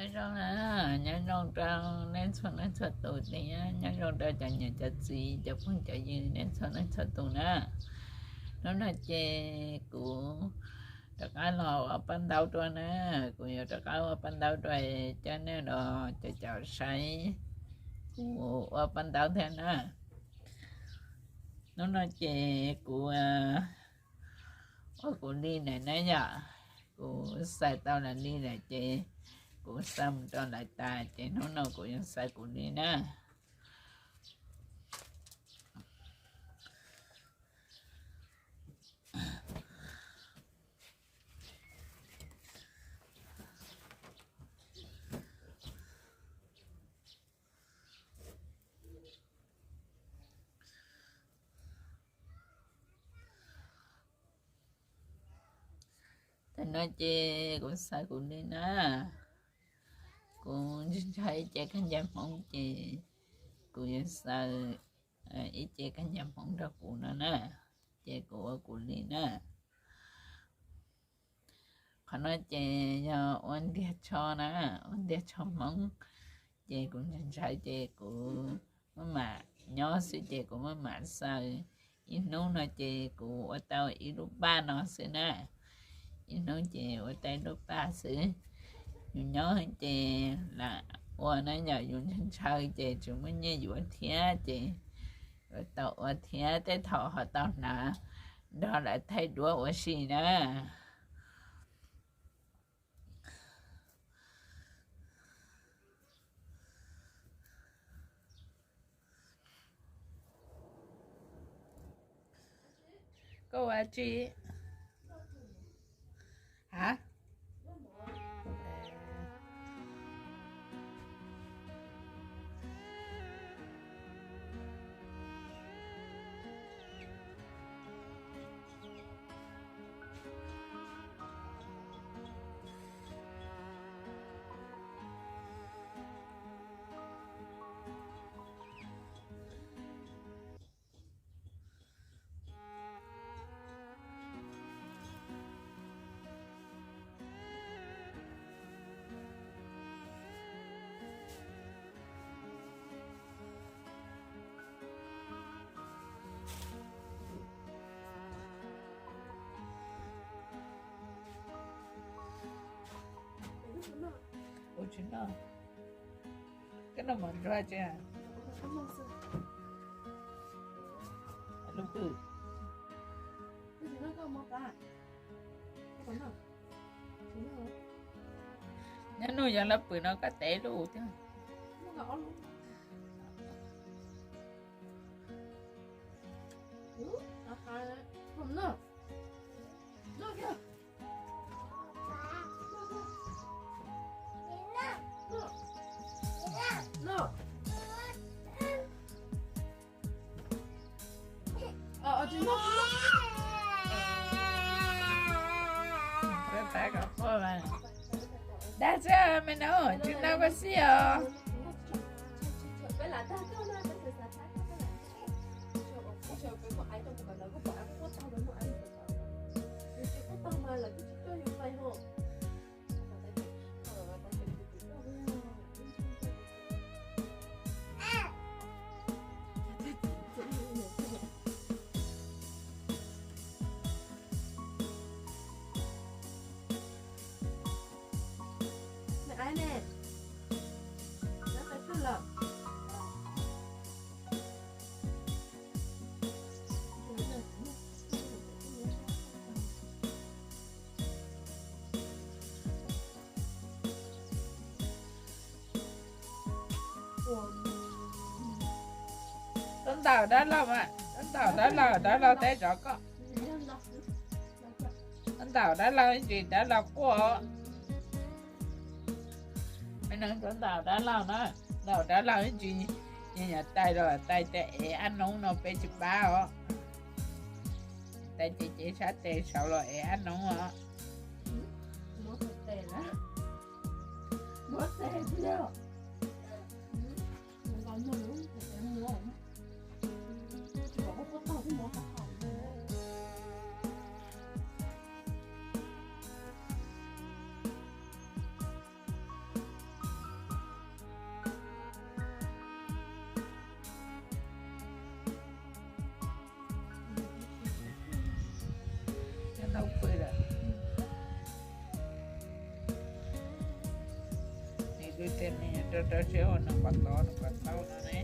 Nyob zoo na, nyob zoo rau nej txhua leej txhua tus thiab nyob zoo rau cov niam cov txiv cov phooj cov ywg nej txhua leej txhua tus na. Hnub no ces kuv rov qab los ua paj ntaub dua na, kuv yuav rov qab ua paj ntaub dua coj nej los caum caum saib kuv ua paj ntaub thiab na. Hnub no ces kuv ua kuv li lawm na yom, kuv xaws tau lawv li lawm ces kuv xaws mus rau lawv tas ces hnub no kuv yuav xaws kuv li na. Tam no ces kuv xaws kuv li na, kuv ntshai ntshai ib ce khaub ncaws hmoob ces kuv yuav xaws ib ce khaub ncaws hmoob rau kuv no na, ces kuv ua kuv li na. Qhov no ces yog ua ntiag tsho na, ua ntiag tsho hmoob, ces kuv ntshai ntshai ces kuv maj mam nyob xwb ces kuv maj mam xaws. Ib hnub no ces kuv ua tau ib lub paj no xwb na, ib hnub ces ua tau ib lub paj xwb. Yus nyob ces lam ua na, yog yus ntshaw ntshaw ces tsis muaj nyiaj yuav thiab ces yuav tau ua thiab tej thaum ho tau hnav nrog lawv thaij duab ua si na. Koj ua tsi? Hab? Ua tsis noj, koj noj mov ntsuab tsi? Lub pwm. Nyob nug yog lub pwm no koj tev lub thiab. Dag xwb me nus, tsis noj koj xij os. Rov ntaus dab laug mas, rov ntaus dab laug, dab laug teb zov koj. Rov ntaus dab laug ib ntsis dab laug quaj. Me nus rov ntaus dab laug na, ntaus dab laug ib ntsis, yog yog tais los tais tes ev ab noob no peb tsis pab os. Tais ces cev sab tes saud los ev ab noob os. Rau rau tsev uas nws pom tod nws pom taub no ne.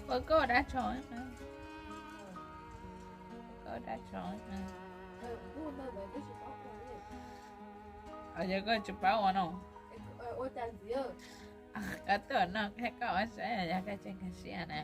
Ua koj dab tso, koj dab tso. Yog koj tsis paub ua no, koj tuaj no thiab koj ua saib yog koj tseem kawg siab na.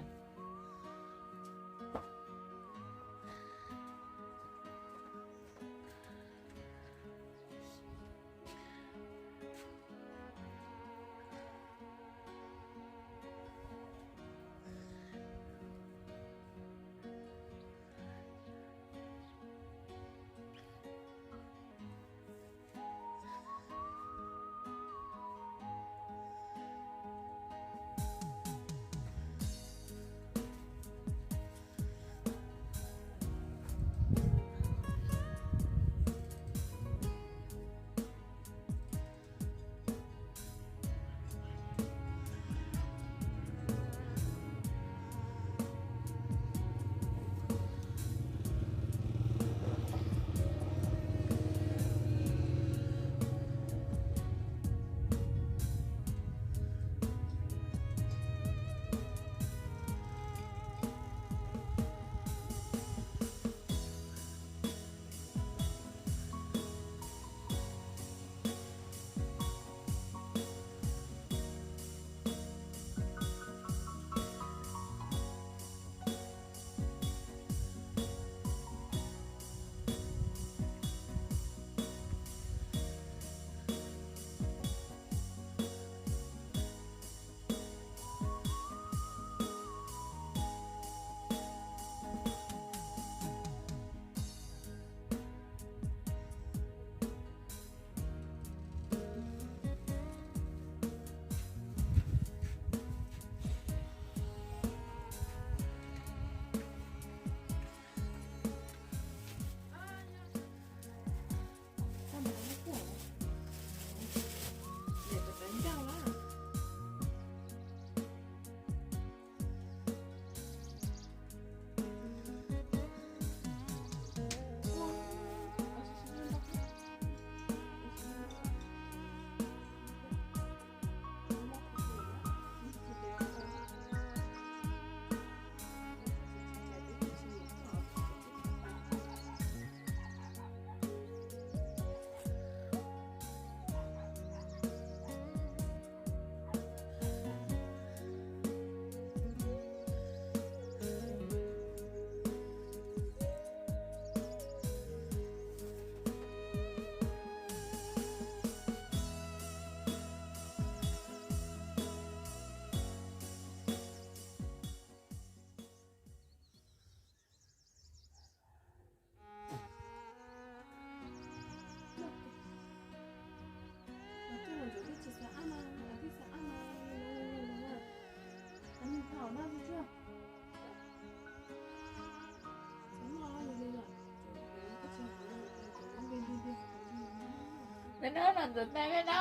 Peb no no ntxuav tes peb no.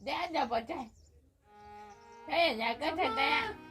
Deb nco pov tseg. Peb yam koj tseg tes.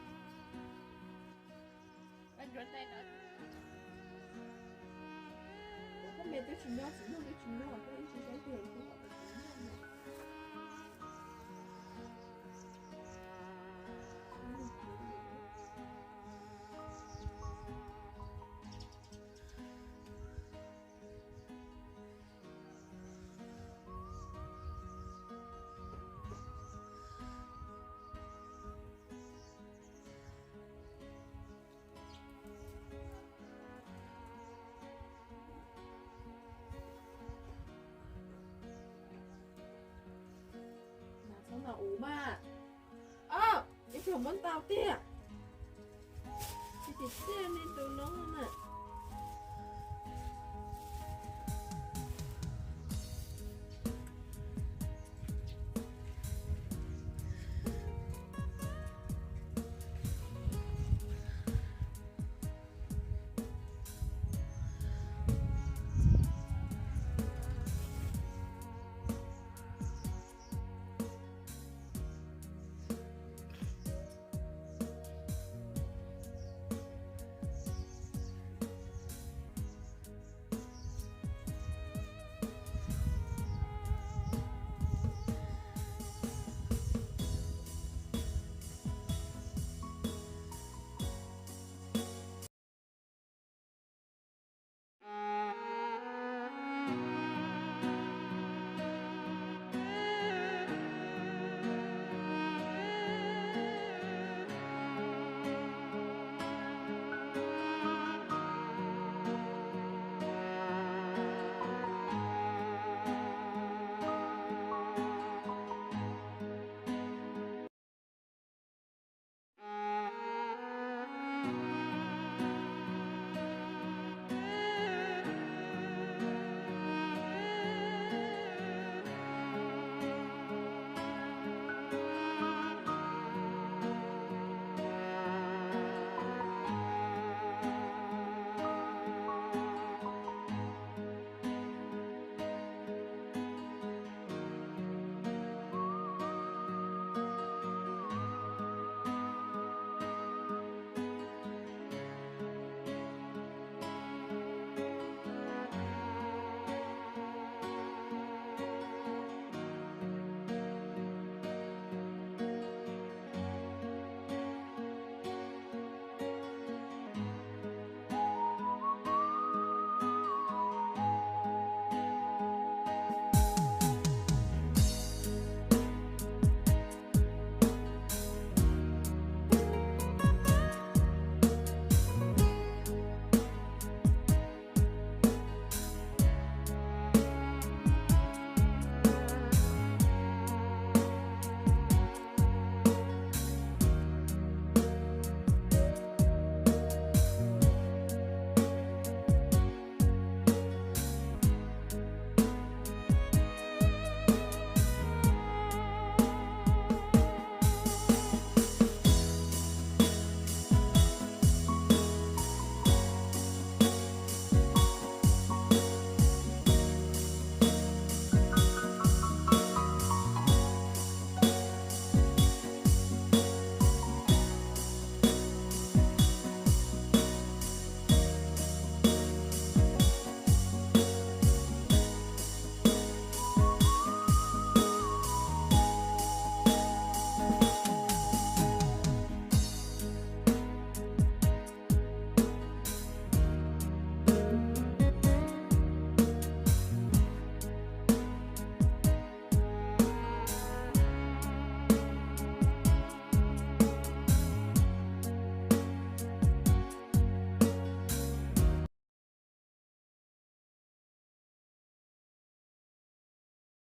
Kuv mas, ob, ib pluag muab ntau tiag. Tsis txiaj li tus no na.